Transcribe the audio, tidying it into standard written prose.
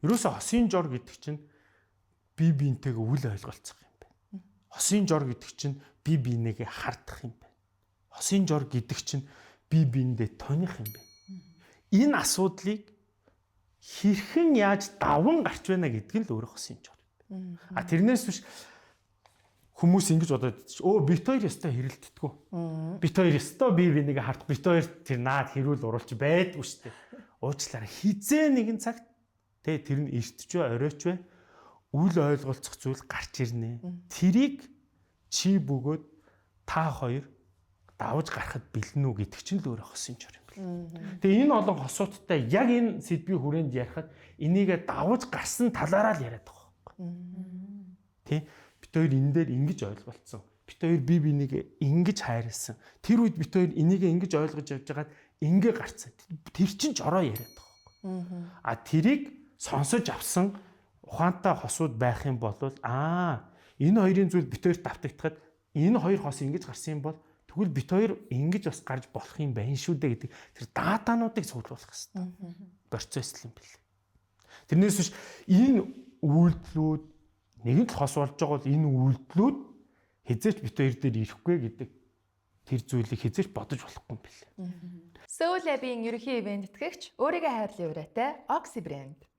Ерөөсө хосын жор гэдэг чинь бие биентэйгээ үл ойлголцох юм байна. Хосын жор гэдэг чинь бие биенийгээ хардах юм байна. Хосын жор гэдэг чинь бие биендээ тоних юм байна. Энэ асуудлыг хэрхэн яаж даван гарч байна гэдэг нь л өөрөө хосын жор. А тэрнээс биш хүмүүс ингэж бодоод чи өө бит хоёр ёстой хэрэлддэггүй. Бит хоёр ёстой бие бинийгээ хардах, бит хоёр тэр наад хэрүүл уруулч байдгүй шүү дээ. Уучлаарай, хизээ нэгэн цагт тэ тэр нь эртч вэ, оройч вэ, үл ойлголцох зүйл гарч ирнэ. Тэрийг чи бөгөөд та хоёр давж гарахад бэлэн үү гэдэг чинь л өөрөө хосын жор юм бэл. Тэгээ энэ олон хосуудтай яг энэ сэдвийн хүрээнд ярихад энийгээ давж гарсан талаараа л яриад байгаа байхгүй. Тэ, бит хоёр энэ дээр ингэж ойлголцсон. Бит хоёр бие биенийг ингэж хайрлсан. Тэр үед бит хоёр энийг ингэж ойлгож явж байгаад ингэ гарцсан. Тэр чинь жороо яриад байгаа байхгүй. А тэрийг сонсож авсан ухаантай хосууд байх юм бол аа, энэ хоёрын зүйл бит хоёрт давтагдахад энэ хоёр хос ингэж гарсан юм бол тэгвэл бит хоёр ингэж бас гарч болох юм байна шүү дээ гэдэг тэр data нуудыг цуглуулах хэрэгтэй. Процесс юм бэл. Тэрнээс биш энэ үйлдэлүүд нэгэн л хос болж байгаа бол энэ үйлдэлүүд хэзээ ч бит хоёр дээр ирэхгүй гэдэг тэр зүйлийг хэзээ ч бодож болохгүй юм бэл. Soul Lab-ийн ерөнхий ивээн тэтгэгч, өөрийгөө хайрлын уриатай Oxy брэнд.